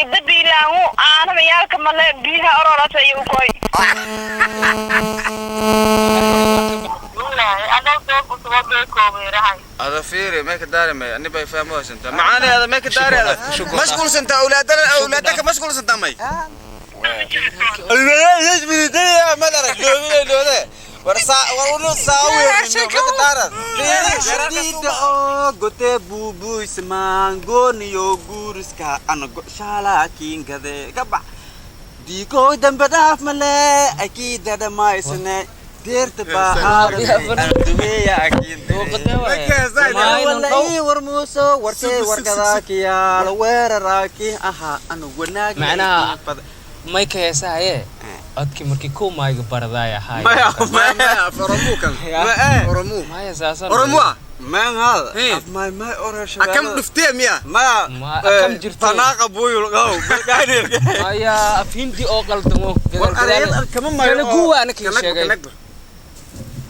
Ida biilaangu aanama yaalka male biyaha ororasa iyo ukoy. Ada fiiri may ka daari may ani bay fahmo haysantaa macaani ada may ka daari ada mashquulsantaa awlaadana awlaadaka mashquulsantaa may Shadiida oo gote buubuysmaan gooniyo guuriska anago shaalaakiingade kabax diigoo dambe dhaaf male akiida dhamaysane deerta baa aardumeeya war muuso warkee warkadaakiyaal weeraraaki ahaa anu wanaag Macnaha- may ka heesahaye codkii markii ku maayga baradaay ahaay. Oromukan oromu maya saasan oromua maan Eh. af maay maay oresha akam dhuftee miya maya. Ma- akam jirto. Tanaaqa buyul qaw barkaanirka. Maya af hindi oo qaldamo. War arayad kama mayo kala oo- guwa ana kii sheegay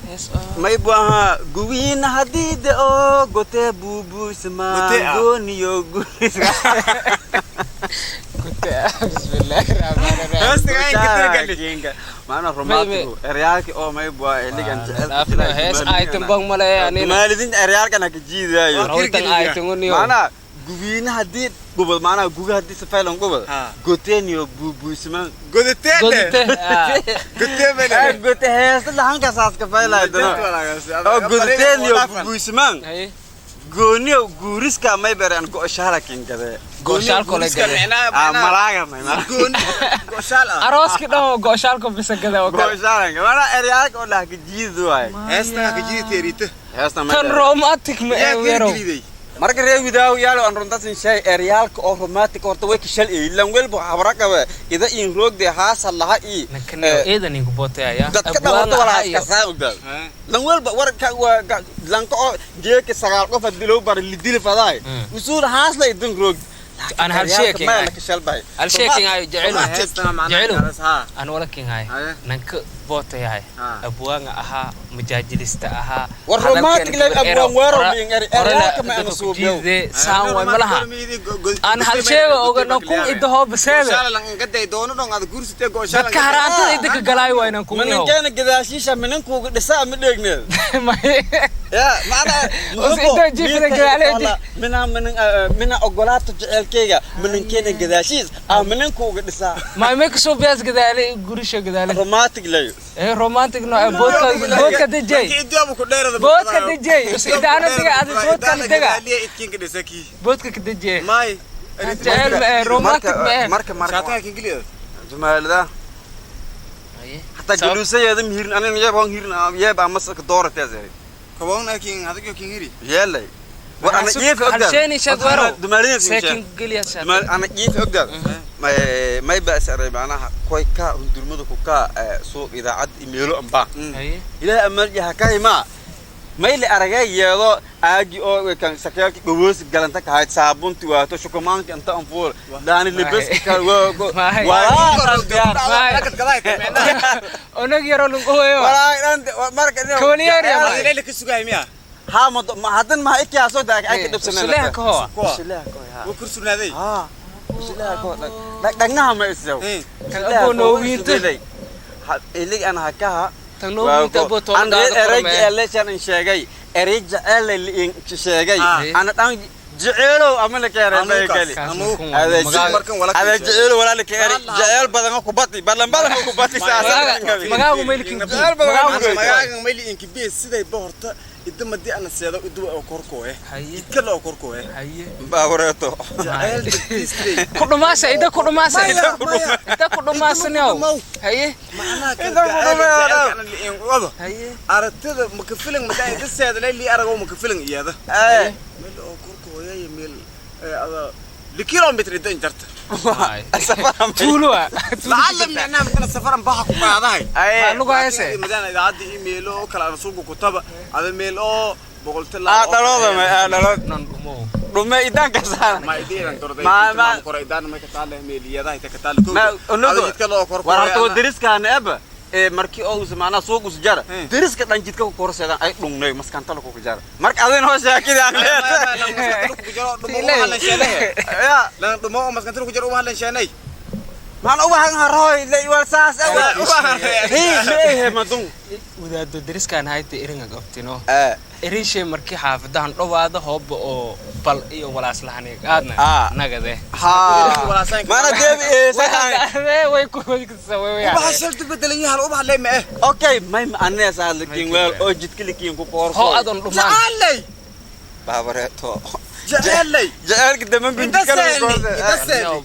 hees oo may bu ahaa guwiina hadiida oo gote buubuysmaan Gote ah. gooniyo guuriska. Gute bismillaahi raxmaani raxiim. Maana romantigu eryaalki oo may bu ahaa eligan Dhaafna hees aytan bang male anina maalidin eryaalkan ha ka jiidaayo. rawtan aytan uniyo. Maanaa guwiina hadii gubad maanaa guga hadii safaylan gubad Ha. goteeniyo buubuysmaan. Godetee. Godute. Godetee. Ay, gote heesta lahankasaas ka faylaydano oo goteeniyo buubuysmaan Haye gooniyo guuriska may bereen go'oshaala kinkade. Gooshaal kole gade. Ah, malaaga may Goshaal ah. Arooskii dhan oo gooshaal ko bisa gada oo kale. Go'oshaala maanaa eryaalka oo dhaha ka jiidi waay. Heestaa ka jiidi teerita. Heesta may tan bereen. Romantic ma ee Yaa weerow. geliday. Marka reer widaaw yaalo aan runtasin shay eryaalka oo romantic horta way ka shal ee lan welba habra qabe ida in roogde haasa laha ii. Ninkan eedan igu bootaya. Dadka dhan horta walaa iska saa ogdaad lan welba war ka waa lanka oo geeka sagaal qof hadii loo bar lidili fadaay usuul haas la idin roog. Aan hal shay king ma ahay. la ka shal bay. Hal shay king ahay jecelo. Jecelo. Ha. Aan wala king ahay. Haye. Nanka bootayahay. Ha. Abwaanga ahaa majaajilista ahaa. War romantic la abwaan weero liin eryaalka ma aanu suubiyo. Saan way malaha. Aan hal sheego ogano kun idahoo baseede. Goshaal lan gaday doono dhon aad guursatee goshaal. Dadka haraantada idinka galaay waynan kun yahow. Minankeena gadaashiisha minankuuga dhisaa ma dheegneed ya macnaa. Us inta jiifada gadaaleedi. Mina minan mina ogolaato jecelkeyga minankeena gadaashiis ah minankuuga dhisaa. Ma may kasoo biyaas gadaale gurisha gadaale. Romantic layo. Ee romantic no ee boodka boodka dejay. Idaabu ku dheerada. Boodka dejay. Us idaana diga aad boodka diga. Idkinka dhisaki. Boodka ka dejay. May. Jecel ma ee romantic ma ee. Marka marka Shaataha kingiliya. Jumaalada hataa galuusayeeda mihirin anin yeeb on hirin yeeb ama ka dooratees eri. Kaboon king adigo king hiri. Yeelay war ana jiif ogdaad. Halsheeni sheeg weerow. Dumaalida. Seekin geliya Dumaal shaata. ana jiif ogdaad may ba is aray macnaha koy ka hundurmada ku ka suuq idaacad imeelo amba. Haye. Ilaahay amarji ha ka imaa mayli aragay yeedo aagi oo kan sakeelki dhawoos galanta ka hayd saabunti waato shukumaanka inta anfuur daani libaska ka go Maay. walaa diyaar. Onag yaroo lagu hooyo. Walaa dhan marka Kawaliyaar yaa maay. Leela ka sugay miya. Ha ma hadan ma ikiyaa soo daag ay ka dhibsanay. Usuleha ka hoo. Usuleha ka hoo. Wuu kursunaaday. Ha, usuleha ka hoo dhagnaha ma isaw. Kan aboo noowiinta. Ilig an hakaha. Tan noowiinta aboo toona an daada erey kormee. jeceleysaan in sheegay erey jecel in sheegay ana dhan jeceelow ama la keenay bay gali. Ada jeceelow walaa la keenay jecel badan ku bati balan badan ku bati saasa. Magaagu maylikin. Jecel badan ku bati. Magaagan mayli inki biye siday bohorta idama di ana seedo idu oo korkooye. Haye. Idkala oo korkooye. Haye. Baawareeto. Jecel dadkiisay. Ku dhumaasa ida ku dhumaasa. Maya, maya. Ida ku dhumaasaniyow. Haye. Macnaha Inta ku dhumaada. Haye. Aragtida maka filan madaa ida seeda lay lii arago maka filan iyada. Ee. Meel oo korkooye iyo meel ada likilomitr ida injarta. Tuulo ah. Lacalla micnaha matala safaran baxa ku qaadahay. Ay. Lugu hayse. Madana idaacadda iyo meel oo kale aan suuqa ku taba ada meel oo boqol aa tilaabo. Dhalooda ma aa dhalood Nan dhumow. Dhume idaanka saara. Ma idiin dorday. Ma- kore idaan ma ka taale meel iyada ay ka taale. Ma onugo. Ada jidka loo korkooye. War horta dariskaana eba. Markii oo uu macnaha suuq us jara deriska dhan jidka ku korseedan ay dhungnay maskanta ku jara marka adin hoo shaakida aan leeyahay ya Lan dhumo oo maskanta ku jiro uma hadlan sheenay. maan ubahan haroy lay wal saas hii leeyahay madun Wadaado deriskaan hayta iringa qabtino. Erinshay markii xaafadahan dhowaada hooba oo bal iyo walaas lahaneeg aadna nagade. Ha mana deeb ee saxan way ku way. Ubaxa shaltu bedelan yahay ubax leey ma eh. Okay, may anna saad likin weel oo jidka likin ku koorso. Hoo adan dhumaan. Jacalay. Baabareeto. Jacalay. Jaceelka dama binti kala koorso.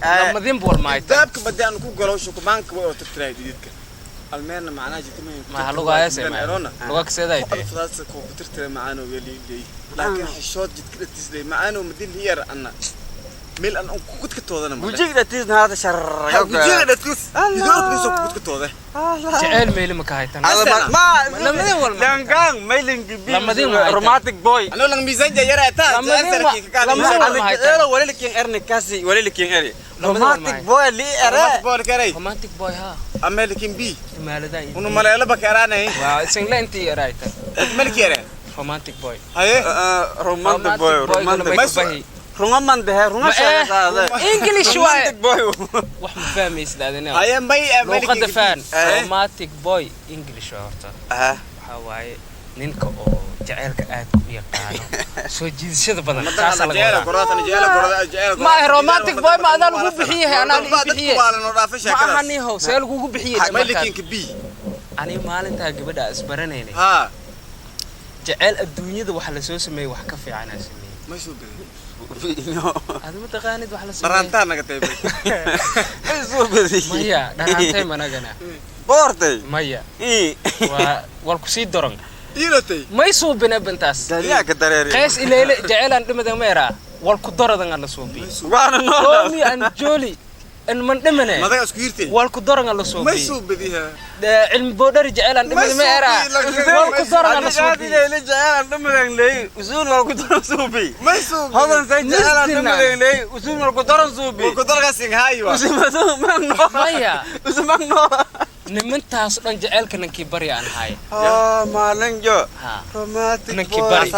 Lamadin bool maayta. Daabka badii aan ku galo shukumaanka way oo tirtiray dididka. Almeerna macnaha jidka ma Ma lugaaya seema. Luga kaseeday tay. Fudaas ku tirtiray macaano weli leey. Laakiin xishood jidka dhatiis leey macaano madin yar anna. Meel aan ku gudka toodana ma. Gujiga dhatiis hada sharraga. Gujiga dhatiis. Idoor ku gudka tooda. Jacayl meeli ma ka haytan. Ma lamadin wal langang mailing bi romantic boy. Ano lang miisaan jayara ta. Lama wali likin erni kasi wali likin eri. Romantic boy li ere. Romantic boy karay. Romantic boy ha. American B. Maaladan. Unu maleelo ba karanay. Waa singla intii yarayta. Malki yare. Romantic boy. Haye. Romantic boy romantic boy. Runga dehe runga sheegada. English waay. Romantic boy. Wax ma fahmaysid adina. Haye may luqada fan. Romantic boy English waa horta. Waxa waaye ninka oo jaceylka aad u yaqaano soo jiidashada badan taas laga wadaa. Ma romantic boy ma adaa lagu bixiyay anaa lagu bixiyay. Ma ahani how see lagugu bixiyay. Malikinka B. Ani maalintaa gabadha isbaranaynay. Ha. Jaceyl adduunyada waxa la soo sameeyay wax ka fiican aan sameeyay. Ma soo bixin. Aad ma taqaanid wax la sameeyay. Dharantaa naga taybay. Soo bixin. Maya dharantay managana. Boortay. Maya. Waa wal ku sii doran. Iilatay. May suubina bintaas. Dariya ka dareeri. Qays ileele jaceyl dhimada ma yaraa. Wal ku doradan la suubi. Waana noo. Romeo and Julie in man dhimane. Madaga isku yirtay. Wal ku doran la suubi. May suubidiha. Cilmi boodhari jaceyl dhimada ma yaraa. Wal ku doran la suubi. Ileele jaceyl dhimada leey usuul wal ku doran suubi. May suubi. Hodan say jaceyl dhimada leey usuul wal ku doran suubi. Wal ku doran sing hayo. Usuul ma noo. Maya. Usuul ma noo. Nimantaas dhan jaceylka ninkii bari aan haay. Maalin jo. Romantic ninkii bari.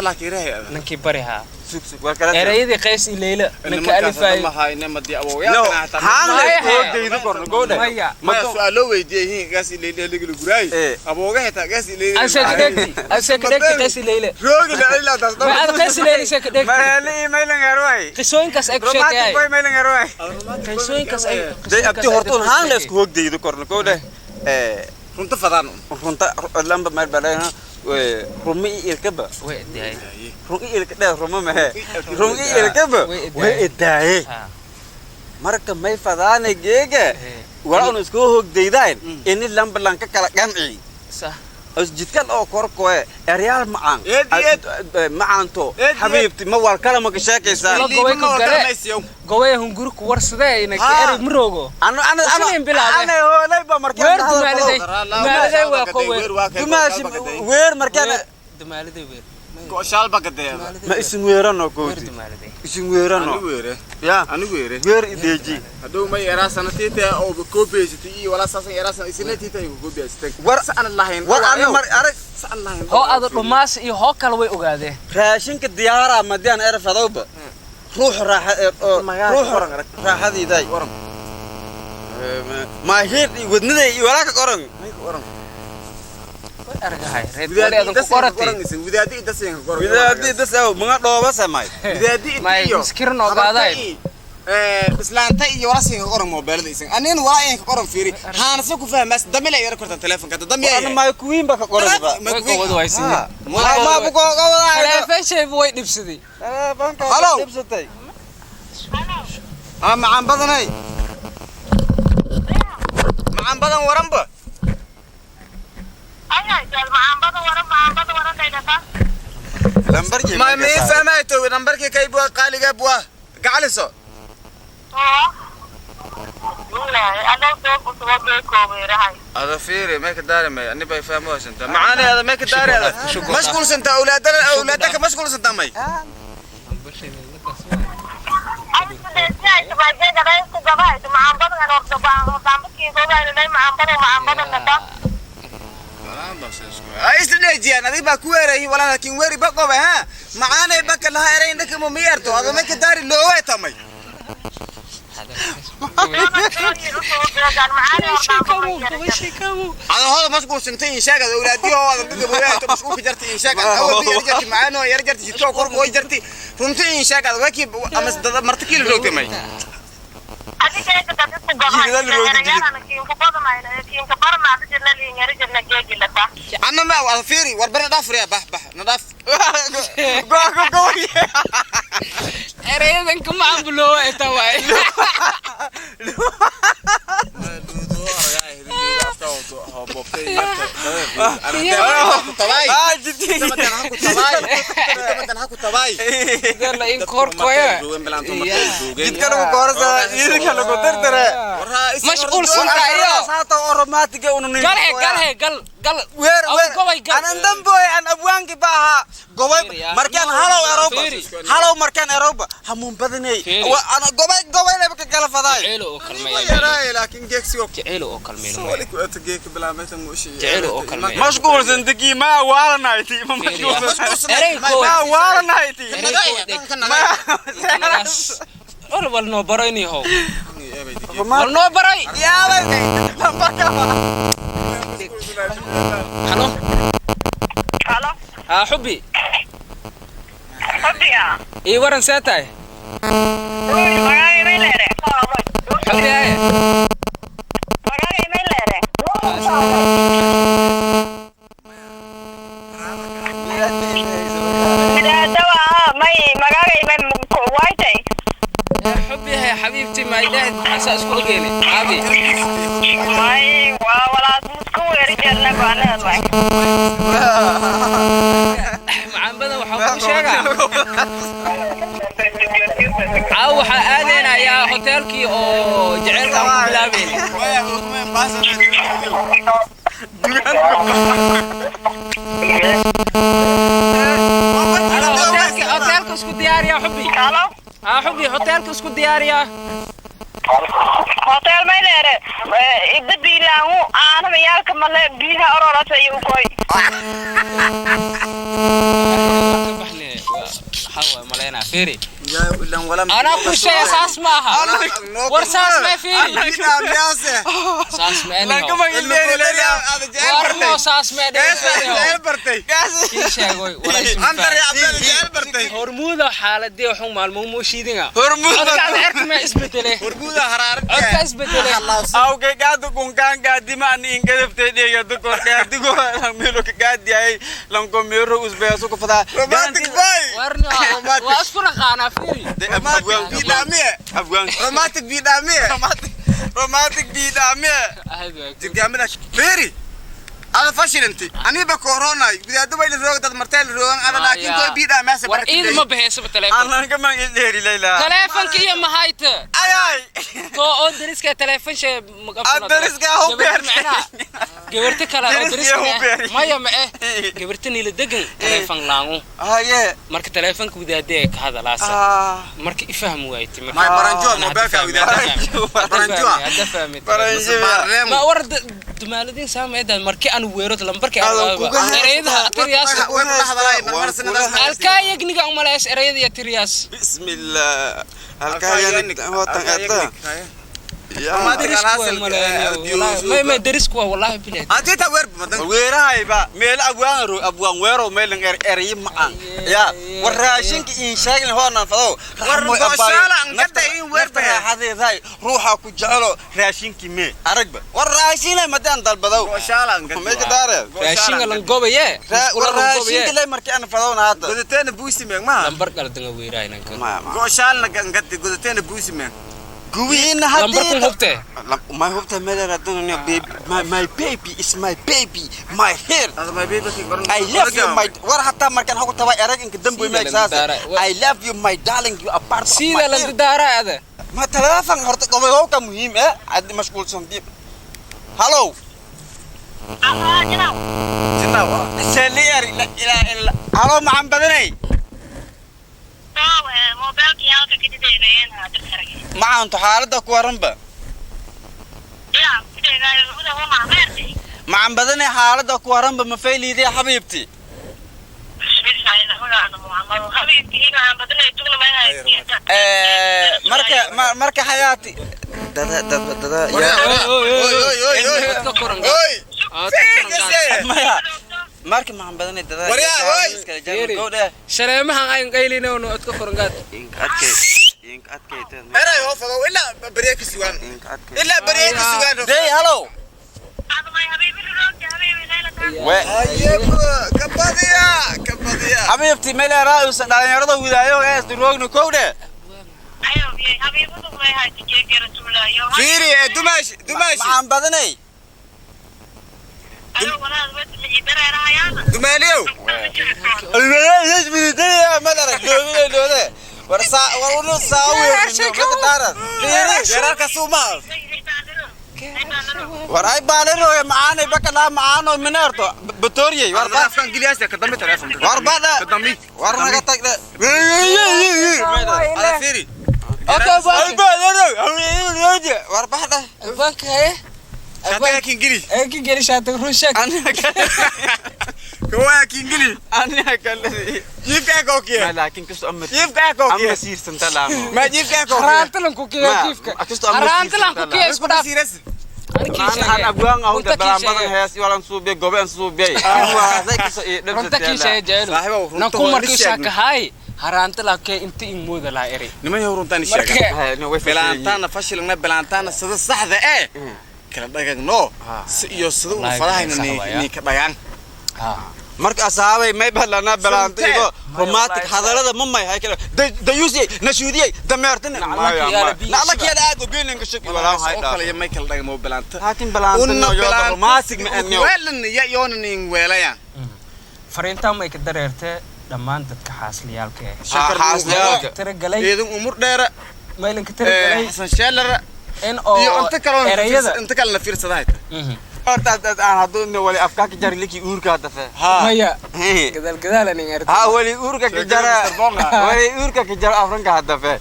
Ninkii bari ha. Sug war kala. Erayadii qays ileyle ninka alifay. Ma hayne ma di awooyaa kana hataa. Haan le goodaydu korno goodhay. Maya. Ma su'aalo weydiiyay hin gaas ileyle liga guray. Abooga xitaa gaas ileyle. Ase ka dhegti. Ase ka dhegti qays ileyle. Roogi la ilaa taas. Ma aad qays ileyle se ka dhegti. Ma li mailan garway. Qisooyinkaas ay ku sheekayay. Romantic boy mailan garway. Qisooyinkaas ay. Day abti hortoon haan le isku hogdaydu korno goodhay. Runta fadaan runta lamba meel balana rumi ilkaba way idaayay rumi ilka dheer ruma mahe rumi ilkaba way idaayay marka may fadaana geega wala uu isku hogdaydayn in lamba lanka kala qanci sax as jidkan oo korkoe eryaal macaan macaanto xabiibti ma wal kala ma ka sheekaysaa gobay hunguri ku warsadee ina ka erig maroogo ano ano ano ana hoolay ba markii weer dumaaliday dumaaliday waa ko weer dumaashi weer markii dumaaliday weer gooshaal ba gadeeda ma isin weerano goodi isin weerano anigu weere ya anigu weere weer ideeji haduu ma yaraa sanatiita oo koobiyeysatay iyo walaa saasan yaraa san isna tiita ay koobiyeysatay war san lahayn war ana mar arag san lahayn hoo aad dhumaas iyo hoo kale way ogaadeen raashinka diyaara madaan erfadowba ruux raaxa ruux raaxadiiday maahiir wadnaday iyo walaa ka qoran may ka qoran argahay reed wali adan ku qoratay widaadi dasin ka qoran widaadi dasaw mga dhooba samay widaadi iyo miskirin ogaaday islaanta iyo wala siin ka qoran mobilada isin anin wala in ka qoran fiiri haana ku fahmaas damila yar korta telefonka damiya ana ma kuwiin ba ka qoran ba ma kuwad way siin ma bu ko wada telefonka way dhibsaday telefonka dhibsatay ha macaan badanay macaan badan waranba lambarkii ma mi fahmayto lambarkii kay bua qaaliga bua gacaliso هذا فيري ما كداري ما أني بيفهموها سنت معاني هذا ما كداري هذا مشغول سنت أولادنا أولادك مشغول سنت ماي Isla dheejiyaan adig baa ku weerayay walaa laakiin weeri ba qobe ha macaanay baka laha erayn dhaka ma miyarto adoo marka daari loowe tamay. Ada hada mashquulsantay in sheegad awlaadiyo oo adan dadka booyato mashquulka jartay in sheegad awal bi yar jartay macaano yar jartay jidka kor way jartay runtii in sheegad wakii ama dad marti kiilo roogtay may. Anna ma waa fiiri war bari dhaaf riya bah bah nadaaf Go go go. Erayadan kuma ambuloo eta waay. Ah, jiddi. Dala in korkoya. Jidka lagu koorsa, jidka lagu dardare. Mashquulsan tahay. Saata oo romantic ah unu Gal he gal he gal gal. Weer Aw, weer. gobay gal. Anan damboy an abwaanki baaha. Gobay Fiiri, yaa. markaan halow erooba. Fiiri. Halow markaan erooba. Hamuun badanay. Fiiri. Ana gobay gobay leba ka kala faday. Jaceyl oo kalmeeyo. Laakiin geegsigo Jaceyl oo kalmeeyo. Jaceyl oo kalmeeyo. Mashquulsan digi ma waalanayti ma Fiiri, mashquulsan. Erey Ma koow. waalanayti. Erey koow dheg. War wal noo baray ni how. Wal noo baray. Yaabay. Lambarka. Halo. Halo. Ha xubbi. Xubbiga. Ii waran see tahay. Magacay may leere. Xubbi aye. Magacay may leere. Midaadawa may magacay may waaytay. Xubbi hay xabiibti ma ilaahay maxaa isku ogeene. Aabi. May waa walaas isku weeri jirna baanad may. Macaan badan waxaan kuu sheegaa. Caawa waxaa aadaynayaa hoteelkii oo jaceylka aan ku bilaabeyn. Halo, hoteelka hoteelka isku diyaariyaa xubbi. Halo. Ha xubbi hoteelka isku diyaariyaa. Hotel may leere. Idda biilaangu aana mayaalka male biyaha ororasa iyo koy. Ka baxne waxaa waay malaynaa fiiri. Anaa ku sheega saas ma aha. War saas ma fiiri. Saas ma anyhow. War no saas ma dheh. Kii sheegoy walaa Hormuuda xaaladii waxu maalmo muu shiidinga. Codkaada cirka ma isbedele. Codka isbedele. Awge gaadu kunkaan gaadima an ingadabtay dhega dukor gaadigo melo ka gaadiyay lanko mero usbeeso ku fadaa. Romantic boy. War no waa isku naqaanaa fiiri. Afghan Romantic bidame. Romantic bidame. Ahayd waa ku- Jirgaamada fiiri. Ada fashilanti. Aniba corona. Gudaado bay la roog dad martay la roogan ada laakiin koy bidame War iid ma baxayso telefoon. Anaan ka maan dheeri leila. Telefoonka iyo mahayta. Ay ay. Koo oo dariska telefoon shay Ah, dariska ha u beertay. Gabarta kale oo Dariska dariska ha u beertay. maya ma eh gabarta niila degan telefoon laangu Haye. marka telefoonka wadaadee ka hadalaasa Ah. marka ifaham waaytay marka May baranjo Ana hadda mobilka fahmay, wadaadada. hadda Baranjo. fahmay, hadda fahmay. Baranjo. Ma war dumaaladin saameedan markii aan weero lambarkii aan Adan kuga ereyada tiriyaas Way ku hadalay marmar sanadaas. alkaa yagniga umaleys ereyada iyo tiriyaas Bismillah. Halkaa yani watan eta. Romantic Darisku waa alhasil. maleeyo may may darisku waa wallahi bilaad Hadii ta weer badan. Weerahayba meel abwaan ro abwaan weero meel erey macaan ya war raashinka in sheegin hoona fado War gooshaala an gadda in weer baa. raaxadeeday ruuxa ku jecelo raashinkii mee aragba war raashinay madaan dalbadow Gooshaala an gadda. meesha daare raashinga lan gobaye war raashinka lay markii aan fadowna hadda Gudateena buusi meeg ma. lambar qaldanga weeraynanka Gooshaala gadda gudateena buusi meeg. guwiina haddii lambarkun hubtee my hubta meel raadanayo baby my baby is my baby my hair Ada my baby ki baran. I love you my war hataa markaan hagu taba erag inka dambu Sida meeg saas lan daara- I love you my darling you are part of my sida lan hair. daara ada ma telefoon horta qodob muhiim eh aad mashquulsan dib hello Jinawa. saliyar ila ila hello macaan badanay Mobilkii halka ka dideynayeen dadka rag. macaantu xaaladda ku waranba Ya, sideedaa uda uma maartay. Macan badanay xaaladda ku waranba ma fayliiday xabiibti. Marka marka xayaati dada dada dada maya marka macan badanay dada. Waryaa, oy! Shareemahan ayn qaylina oo codka korangaad. Adkay adkay. Eray oo fogo ilaa bariya ka sugaan, ilaa bariya ka sugaan. Dey hello. Ka badiya, ka badiya. Xabiibti meel raa'uusan dhalinyarada widaayo ee isduroogna kowdhe. Fiiri dumaash, dumaash. Macan badanay. Dumaaliyow. Geerarka suumaal. War ay baalinoy macaanay bakalaa macaano mineerto batoriyey war ba. Afkan giliyaasta ka dambe telefonka. War bada. Ka dambe. War naga tagde. Ala fiiri. Okay. War baxda. Banka haye. Shaatiga kingili. Ee ki geli shaatiga, run sheeg. Kawaa kingili. Aniga kaladi. Jiifka kookiye. Laakiin kasto ama Jiifka kookiye. ama siirsan talaamo. Ma jiifka kookiye. Haraantalan ku kiya Ma, jiifka. kasto ama Haraantalan ku kiya isku dhaaf. Siras. Aan abwaan ahu balan badan hees walan suubiyay gobe aan suubiyay waa kasto iyo Runta kii sheegay jecelo. Saaxiibow, runta Nan ku waa markii la sheegno. shaakahay haraantala kee inta in mooda laha eri. Niman yow, runtaan sheega. Marka Bilaantaana fashilna, bilaantaana sida saxda ee kala dhagagno si iyo sida uu Wallaahi farahayna sax waaya. ni ka dhagaan. Marka asaabay may badlanaa balaanta Sante. Igo romantic hadalada ma may hay kala dayuusiyay nashuudiyay dameertan. Naclaki yaala aad ogeynanka shaki walaa hay oo dhaa. kale iyo may kala dhagmo bilaanta. Laakiin balaanta Unna no yo bilaanta romantic ma anyo. Weelan ya yoona nin weelayaan. Fariintan may ka dareertee dhammaan dadka xaasliyaalka eh. Shakar xaasliyaalka. Tiragalay. Eedan umur dheera. Maylanka tiragalay. Xasan Sheelar in oo iyo inta kale erayada inta kalena fiirsadahay. Horta aan hadduu ina wali afkaa ka jari liki uurka hadda fe. Maya gadaal gadaal anin erta. Ha wali uurka ka jara. Mr. Bonga. Wali uurka ka jara afranka hadda fe.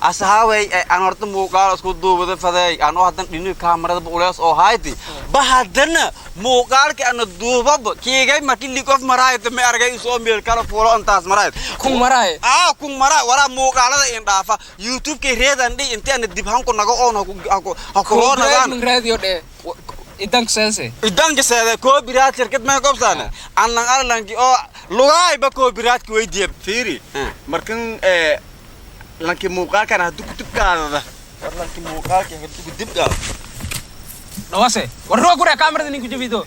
Asahaaway aan horta muuqaal isku duubada faday aan oo haddan dhini kaamarada ulees oo hayti ba haddana muuqaalka ana duubaba kiigay markii lig of maraayta ma argay usoo meel kala fuulo intaas maraayt. Kun maraay. Aa kun mara waraa muuqaalada in dhaafa youtube-kay reedan dhi inti ana dib hanku naga oon haku nagaan. Min radio dhe idanku sense. Idanka seeda copyright shirkad may qobsaana anlan arlanki oo lugaayba copyright-ka weydiiya. Fiiri markan lanki muuqaalkan hadduu kutub qaadada. Warlanki muuqaalka hadduu dib dhaaf. Dhawase warruwa gure kaamarada ninku jabido.